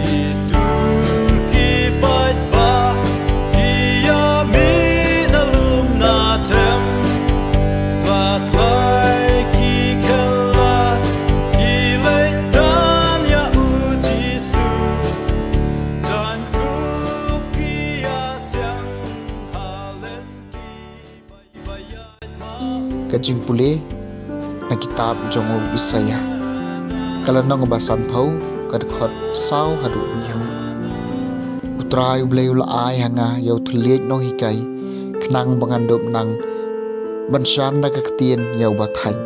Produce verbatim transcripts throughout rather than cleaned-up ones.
Ki tur ki paidbah ki ïa mih na lum na them, sa trai ki khella ki leit don ïa u Jisu. Jaiñ kup ki ïa siang ha lynti. Ka jingpule na kitab jong u Isaïah, ka lynnong ba sanphew, ka dkhot saw haduh hynñiew. U Trai U Blei u la ai ha nga ïa u thylliej nonghikai, khnang ba ngan dup nang ban shan da ka ktien ïa uba thait.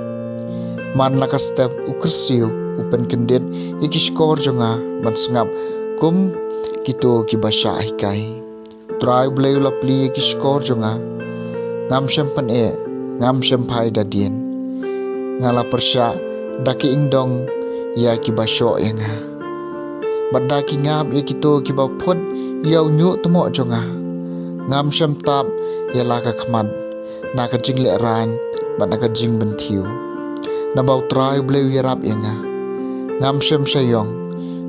Man la ka step u kyrsiew u pynkyndit ïa ki shkor jong nga ban sngap kum kito kiba shah hikai. U Trai U Blei u la plie ïa ki shkor jong nga. Ngam shym pyneh, ngam shym phai da dien. Nga la pyrshah da ki ingdong ïa kiba shoh ïa nga, bad da ki ngap ïa kito kiba phut ïa u ñiuh tmoh jong nga. Ngam shym tap ïa la ka khmat na ka jinglehrain bad na ka jingbynthiew, naba U Trai U Blei u ïarap ïa nga. Ngam shym shah ïong,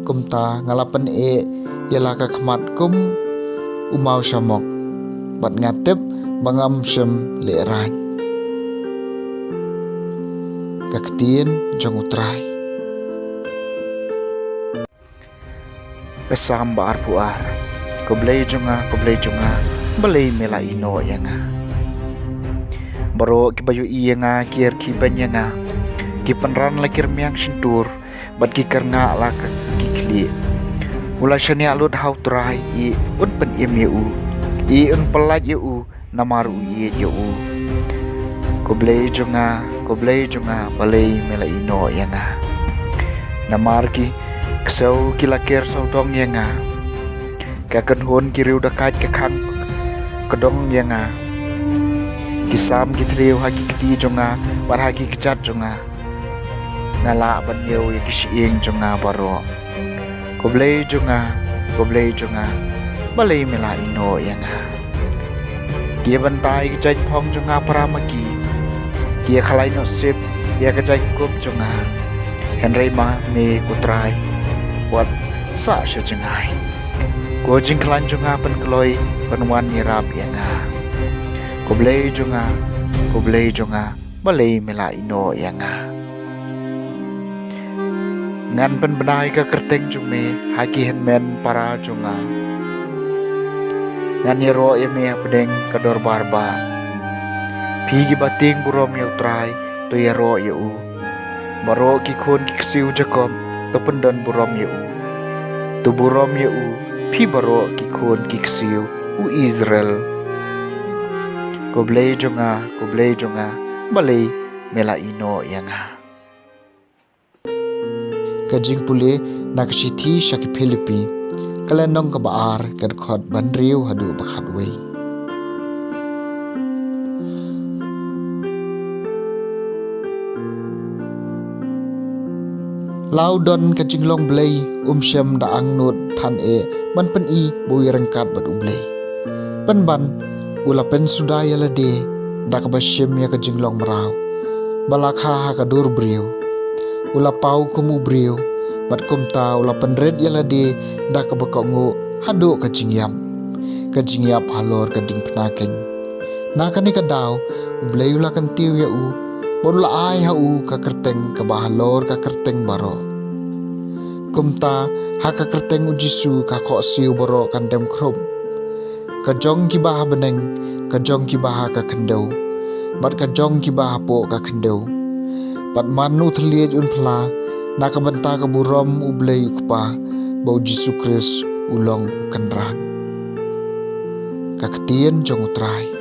kumta nga la pyneh ïa la ka khmat kum u maw shamok, bad nga tip ba ngam shym lehrain. Ka ktien jong U Trai. Ka Salm ba arphew ar. Ko Blei jong nga, ko Blei jong nga, balei me la ïehnoh ïa nga? Baroh kiba ïohi ïa nga ki ïarkhie beiñ ïa nga. Ki pynran la ki rmiang shyntur, bad ki kyrngah la ki khlieh. U la shaniah lut ha U Trai, i un pynim ïa u, i un pyllait ïa u, namar u ïeit ïa u. Ko Blei jong nga, ko Blei jong nga, balei me la ïehnoh ïa nga? Namar ki ksew ki la ker sawdong ïa nga. Ka kynhun ki riew dakait ka khang kdong ïa nga. Ki sam ki thriew ha ki kti jong nga bad ha ki kjat jong nga. Nga lah ban ïew ïa ki shyieng jong nga baroh. Ko Blei jong nga, ko Blei jong nga, balei me la ïehnoh ïa nga? Ki ïa bynta ïa ka jaiñphong jong nga para ma ki. Ki ïa khlaiñ noh sip ïa ka jaiñkup jong nga. Hynrei ma me ko Trai, wat sah sha jngai. Ko jingkhlaiñ jong nga pynkloi pynwan ïarap ïa nga. Ko Blei jong nga, ko Blei jong nga, balei me la ïehnoh ïa nga? Ngan pynbna ïa ka kyrteng jong me ha ki hynmen para jong nga. Ngan ïaroh ïa me hapdeng ka dorbar bah. Phi kiba tieng burom ïa U Trai, to ïaroh ïa u. Baroh ki khun ki ksiew Jakob, to pyndon burom ïa u. To burom ïa u, phi baroh ki khun ki ksiew u Israel. Ko Blei jong nga, ko Blei jong nga, balei me la ïehnoh ïa nga? Ka jingpule na ka shithi sha ki Philippi, ka lynnong kaba ar, ka dkhot ba hynriew haduh ba khatwei. La u don ka jinglong blei, um shym da angnud than eh ban pyni ba u ïaryngkat bad U Blei. Pynban u la pynsuda ïa lade da kaba shim ïa ka jinglong mraw ba la kha ha ka dur briew. U la paw kum u briew, bad kumta u la pynrit ïa lade da kaba kohnguh haduh ka jingïap, ka jingïap halor ka diengphna keiñ. Na kane ka daw U Blei u la kyntiew ïa u, bad u la ai ha u ka kyrteng kaba halor ka kyrteng baroh. Kumta ha ka kyrteng U Jisu ka khohsiew baroh kan dem khrup, ka jong kiba ha bneng, ka jong kiba ha ka khyndew, bad ka jong kiba hapoh ka khyndew. Bad man u thylliej un phla na ka bynta ka burom U Blei U Kpa bad U Jisu Khrist u long U Kynrad. Ka ktien jong U Trai.